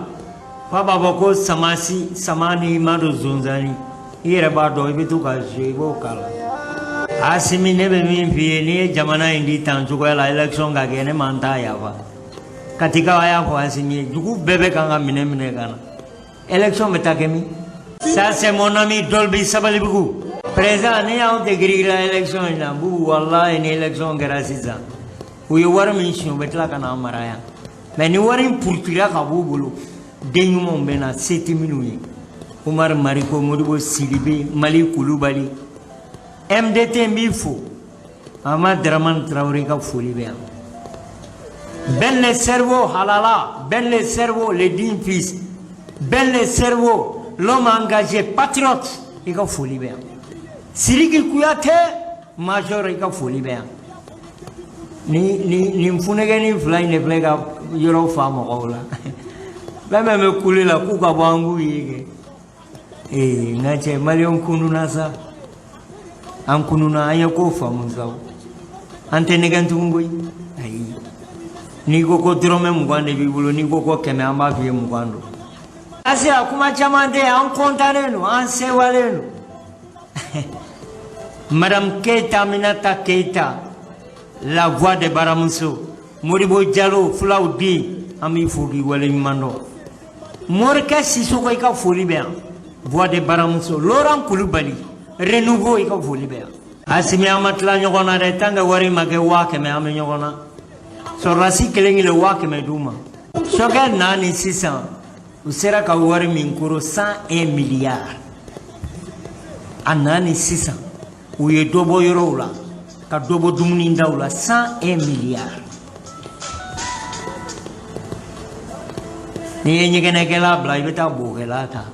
f'a b'a fɔ ko samasi sama ni ma don zonzani. I yɛrɛ b'a dɔn, i bɛ to ka jouer, i b'o k'a la. Asimi, ne bɛ min f'i ye, n'i ye jamana in di tan cogoya la, élection ka kɛ, ne ma n ta yafa. Katikaw, a y'a fɔ Asimi ye, dugu bɛɛ bɛ kan ka minɛ minɛ ka na. Élection bɛ taa kɛ min? Ça, c'est mon ami Dolby Sabalibugu. Président, ni y'anw tɛ girigila élection in na, Bubu, walahi, ni élection kɛra sisan, u ye wari min suɲɛ, u bɛ tila ka n'an mara yan. Mais ni wari in purutira ka b'u bolo, den ɲumanw bɛ na, se tɛ minnu ye. Umar Mariko, Modibo Sidibe, Mali Kulubali, MDT, n b'i fo. Amadu Dramane Traoré ka foli bɛ yan. Ben le cerveau halala, Ben le cerveau, le digne fils, Ben le cerveau, l'homme engagé, patriote, i ka foli bɛ yan. Sidiki Kuyatɛ major, i ka foli bɛ yan. Ni ni nin funɛgɛnin fila in de filɛ ka yɔrɔ fa mɔgɔw la. Fɛn fɛn bɛ kule la k'u ka bɔ, an k'u ye kɛ. Ee, n ka cɛ, maliyɛnw kununna sa, an kununna, an ye ko faamu sa. An tɛ nɛgɛn tugun koyi, ayi. N'i ko ko dɔrɔmɛ 20 de b'i bolo, n'i ko ko 100, an b'a f'i ye 20 don. Asiya kuma caman tɛ yen, an kɔntannen don, an sewalen don. Madame Keita Aminata Keita, la voix de baramuso. Modibo Jalo, fulaw den, an b'i fo k'i waleɲuman dɔn. Morikɛ Sisoko, i ka foli bɛ yan, voix de baramuso. Laurent Kulubali, renouveau, i ka foli bɛ yan. Asimi, an ma tila ɲɔgɔn na dɛ. Tant que wari ma kɛ 100 000, an bɛ ɲɔgɔn na. Sɔrɔdasi kelen kelen, 100 000 d'u ma. Sokɛ naani sisan, u sera ka wari min koro, 101 milliards. A naani sisan, u ye dɔ bɔ yɔrɔw la, ka dɔ bɔ dumuni daw la, 101 milliards. N'i ye ɲɛgɛnɛkɛla bila, i bɛ taa bokɛla ta.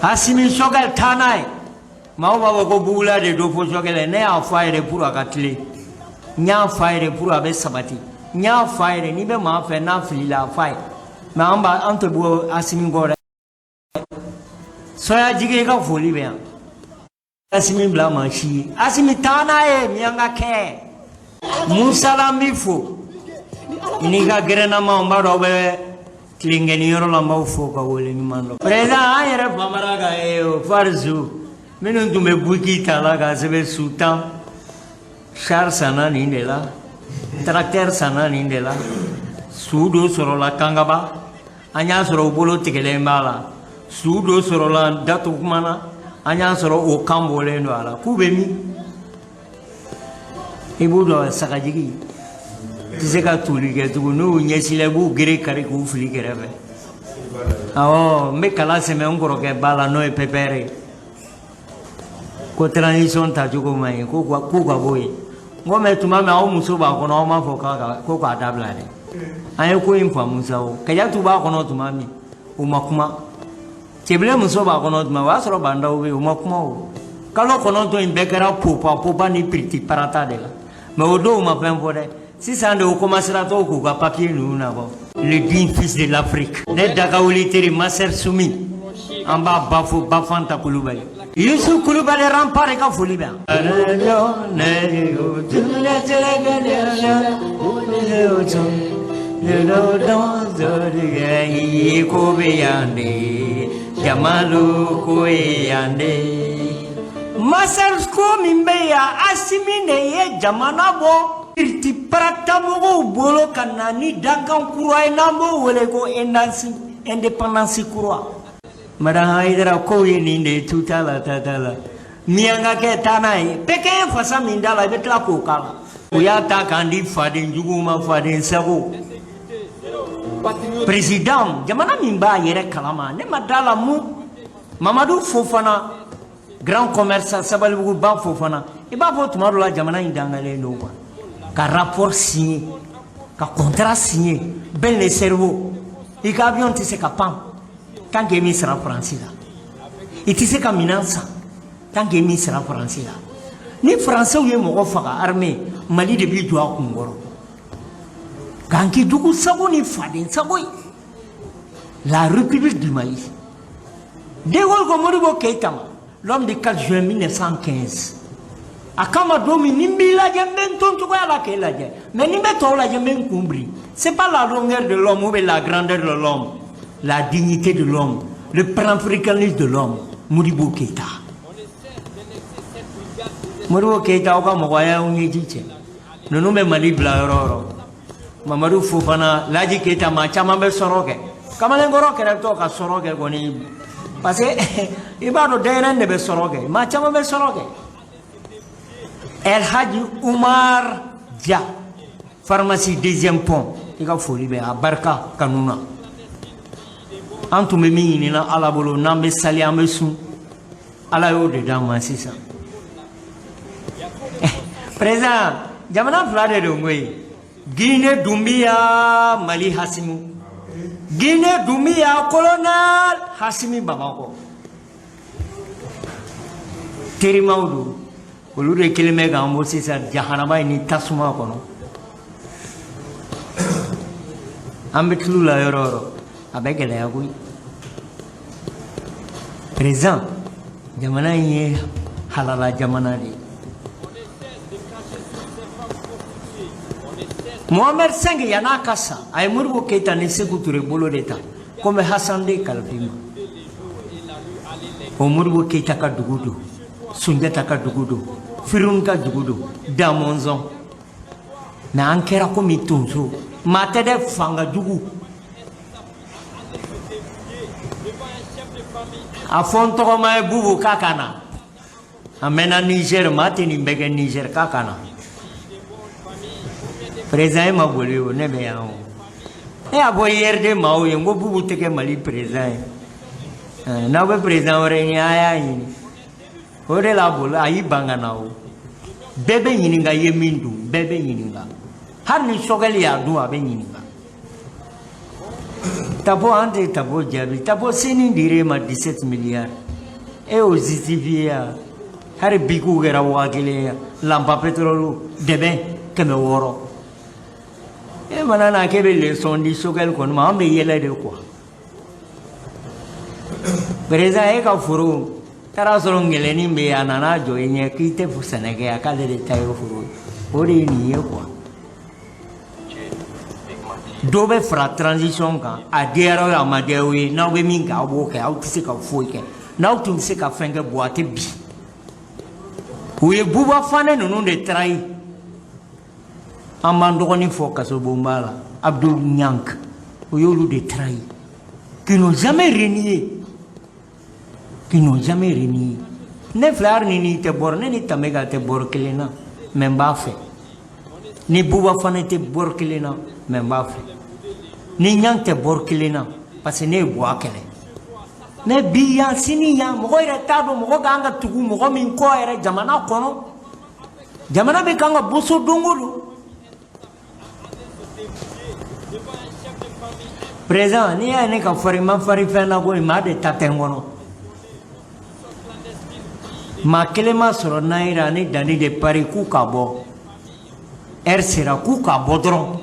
Asimi, Sokɛ taa n'a ye. Maaw b'a fɔ ko bugula de don fo Sokɛ. Ne y'a fɔ a ye de pour a ka tilen, n y'a fɔ a ye de pour a bɛ sabati, n y'a fɔ a ye de. N'i bɛ maa fɛ, n'a filila, a fɔ a ye. Mais an b'a, an tɛ bɔ Asimi kɔ dɛ. Sɔya jigi, i ka foli bɛ yan. Asimi bila maa si ye, Asimi taa n'a ye. Miyanka kɛ Musala, n b'i fo i n'i ka gɛrɛnama. N b'a dɔn aw bɛ tilenkɛni yɔrɔ la, n b'aw fo ka wele ɲuman dɔn. Président, an yɛrɛ famara ka ye o farizu minnu tun bɛ buki ta la k'a sɛbɛn su 10, char sanna nin de la, tracteur sanna nin de la, su dɔ sɔrɔla Kangaba, an y'a sɔrɔ u bolo tigɛlen b'a la, su dɔ sɔrɔla Datukumana, an y'a sɔrɔ o kan bɔlen don a la. K'u bɛ min? I b'u dɔn, sagajigi tɛ se ka toli kɛ tugun. N'u ɲɛsila, i b'u gere kari k'u fili kɛrɛfɛ. Awɔ, n bɛ kala sɛmɛ n kɔrɔkɛ ba la, n'o ye pɛpɛrɛ ye, ko transition tacogo man ɲi, k'u ka bɔ yen. N ko mɛ tuma min aw muso b'a kɔnɔ, aw m'a fɔ ko k'a dabila dɛ. An ye ko in faamu sa. O Kajatu b'a kɔnɔ tuma min, u ma kuma. Cɛbilen muso b'a kɔnɔ tuma, o y'a sɔrɔ bandaw bɛ yen, u ma kuma. O kalo 9 in bɛɛ kɛra popa popa ni piriti parata de la. Mais o dɔw ma fɛn fɔ dɛ. Sisan de, o commencera tɔw k'u ka papier ninnu nabɔ. Le digne fils de l'Afrique, ne dagawuli teri Maser Sumi, an b'a ba fo, Bafanta Kulubali, Yusuf Kulubali, rempart, i ka foli bɛ yan. Ko bɛ yan de, jamalu ko ye yan de. Masar ko min bɛ yan, Asimi de ye jamana bɔ piriti parata mɔgɔw bolo ka na ni dankan kura ye, n'an b'o wele ko indépendance kura. Madame Hayidara, kow ye nin de ye, tu t'a la, ta t'a la. Miyankakɛ, taa n'a ye. Bɛɛ kɛ fasa min da la, i bɛ tila k'o k'a la. U y'a ta k'an di faden juguw ma, faden sago. Président jamana min b'a yɛrɛ kalama, ne ma da la mun. Mamadu Fofana, grand commerçant, Sabalibugu ba Fofana, i b'a fɔ tuma dɔ la jamana in dangalen don quoi. Ka rapport signé, ka contrat signé, Ben le cerveau, i ka avion tɛ se ka pan tant que min sara Faransi la, i tɛ se ka minɛn san tant que min sara Faransi la. Ni Faransɛw ye mɔgɔ faga, armée Mali de b'i jɔ a kun kɔrɔ k'an k'i jugu sago ni faden sago ye. La République du Mali. De Gaulle ko Modibo Keïta ma, l'homme du 4 juin 1915, a kama don min, ni n b'i lajɛ, n bɛ n to cogoya la k'e lajɛ, mais ni n bɛ tɔw lajɛ, n bɛ n kun biri. C'est pas la longueur de l'homme ou bien la grandeur de l'homme, la dignité de l'homme, le panafricanisme de l'homme. Modibo Keïta, Modibo Keïta, aw ka mɔgɔya y'aw ɲɛji cɛ. Ninnu bɛ Mali bila yɔrɔ o yɔrɔ, Mamadu Fofana, Laji Keita, maa caman bɛ sɔrɔ kɛ. Kamalenkɔrɔ kɛrɛfɛtɔ ka sɔrɔ kɛ kɔni, parce que i b'a dɔn denyɛrɛnin de bɛ sɔrɔ kɛ, maa caman bɛ sɔrɔ kɛ. El Hadji Umar Dia, pharmacie deuxième pont, i ka foli bɛ a barika kanu na. An tun bɛ min ɲinina Ala bolo, n'an bɛ sali, an bɛ sun, Ala y'o de d'an ma sisan. Président, jamana fila de don koyi. Guinée Doumbouya, Mali Hasimu. Guinée Doumbouya, colonel Hasimi Bamakɔ. Terimaw don, olu de kelen bɛ k'an bɔ sisan jahanama in ni tasuma kɔnɔ. An bɛ tulu la yɔrɔ o yɔrɔ, a bɛ gɛlɛya koyi. Président, jamana in ye halala jamana de ye. Mohamed V yan'a ka sa, a ye Modibo Keyita ni Sekou Toure bolo de ta ko n bɛ Hasan de kalifa i ma. O Modibo Keyita ka dugu don, Sunjata ka dugu don, Firun ka dugu don, Damɔnzɔn. Mais an kɛra komi tonso, maa tɛ dɛ, fanga jugu. A fɔ n tɔgɔma ye Bubu k'a ka na. A mɛnna Niger, maa tɛ nin bɛɛ kɛ Niger, k'a ka na. Président e ma boli o, ne bɛ yan o. Ne y'a fɔ IRD maaw ye n ko Bubu tɛ kɛ Mali président ye. N'aw bɛ président wɛrɛ ɲini, a y'a ɲini. O de la bolo a y'i ban ka na o. Bɛɛ bɛ ɲininka i ye min dun, bɛɛ bɛ ɲininka. Hali ni Sogɛli y'a dun, a bɛ ɲininka. Tapo, an tɛ Tapo jaabi. Tapo sini dir'e ma 17 milliards. E y'o justifié ya. Hali bikiw kɛra 1000 ye. Lampa pétrole dɛbɛn 600. E mana na k'e bɛ leçon di Sogɛli kɔni ma, an bɛ yɛlɛ de quoi. Président, e ka foro taara sɔrɔ ngɛlɛnnin bɛ yen, a nana jɔ i ɲɛ k'i tɛ sɛnɛ kɛ yan, k'ale de ta ye foro ye. O de ye nin ye quoi. Dɔ bɛ fara transition kan, a diyara o ye, a ma diya o ye, n'aw bɛ min kɛ, aw b'o kɛ, aw tɛ se ka foyi kɛ. N'aw tun bɛ se ka fɛn kɛ, bon, a tɛ bi. U ye Buba Fane ninnu de trahi. An b'an dɔgɔnin fɔ kasobonba la, Abdul Niang, o y'olu de trahi, qui n'ont jamais renié, qui n'ont jamais renié. Ne filɛ, hali ni n'i tɛ bɔrɔ, ne ni Tameka tɛ bɔrɔ kelen na, mais n b'a fɛ. Ni Buba Fane tɛ bɔrɔ kelen na, mais n b'a fɛ. Ni Niang tɛ bɔrɔ kelen na, parce que ne ye Buwa kɛlɛ. Mais bi yan, sini yan, mɔgɔ yɛrɛ t'a dɔn mɔgɔ kan ka tugu mɔgɔ min kɔ yɛrɛ jamana kɔnɔ. Jamana bɛ kan ka boso don o don. Président, n'i y'a ye ne ka farin, ma farin fɛn na koyi, maa de ta tɛ n kɔnɔ. Maa kelen ma sɔrɔ Nayira ani Dani de Paris k'u ka bɔ. Heure sera k'u ka bɔ dɔrɔn.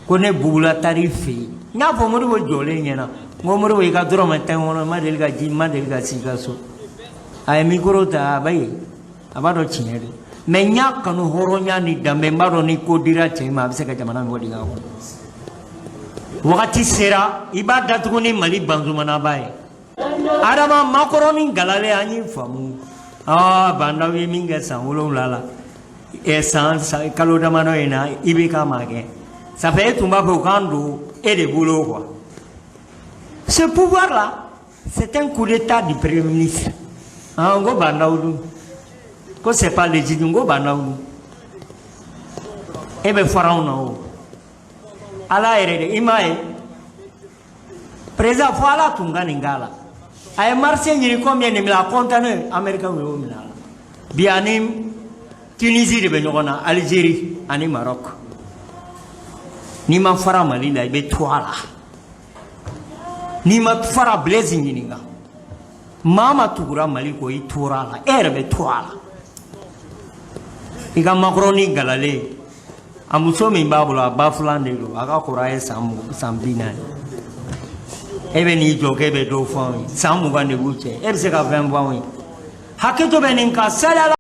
Ko ne bugula taar'i fɛ yen. N y'a fɔ Modibo jɔlen ɲɛna. N ko Modibo, i ka dɔrɔmɛ tɛ n kɔnɔ, n ma deli ka ji, n ma deli ka s'i ka so. A ye micro ta, a b'a ye, a b'a dɔn tiɲɛ don. Mais n y'a kanu hɔrɔnya ni danbe, n b'a dɔn ni ko dira cɛ ma, a bɛ se ka jamana min bɔ dingɛ kɔnɔ. Wagati sera, i b'a datugu ni Mali banzumanaba ye. Adama makɔrɔni galalen, an y'i faamu. Aa, Bandaw ye min kɛ san 7 la, san kalo damadɔ in na, i bɛ k'a ma kɛ. Ça fait e tun b'a fɛ u k'an don e de bolo quoi. Ce pouvoir-là, c'est un coup d'état du premier ministre. Ah, n ko Bandaw dun. Ko c'est pas légitime, n ko Bandaw dun. E bɛ fara anw na o. Ala yɛrɛ de, i m'a ye. Président, fo Ala tun ka nin k'a la. A ye marché ɲini combien de mille, a conteneur américain y'o minɛ a la. Bi ani Tunisie de bɛ ɲɔgɔn na, Algérie ani Maroc. N'i ma fara Mali la, i bɛ to a la. N'i ma fara, Blaise ɲininka. Maa ma tugura Mali kɔ, i tora a la, e yɛrɛ bɛ to a la. I ka makɔrɔni galalen, a muso min b'a bolo, a ba filan de don, a ka kɔrɔ a ye san 40. E bɛ n'i jɔ k'e bɛ dɔ fɔ anw ye, san 20 de b'u cɛ, e bɛ se ka fɛn fɔ anw ye. Hakɛto bɛ nin kan, saliya la.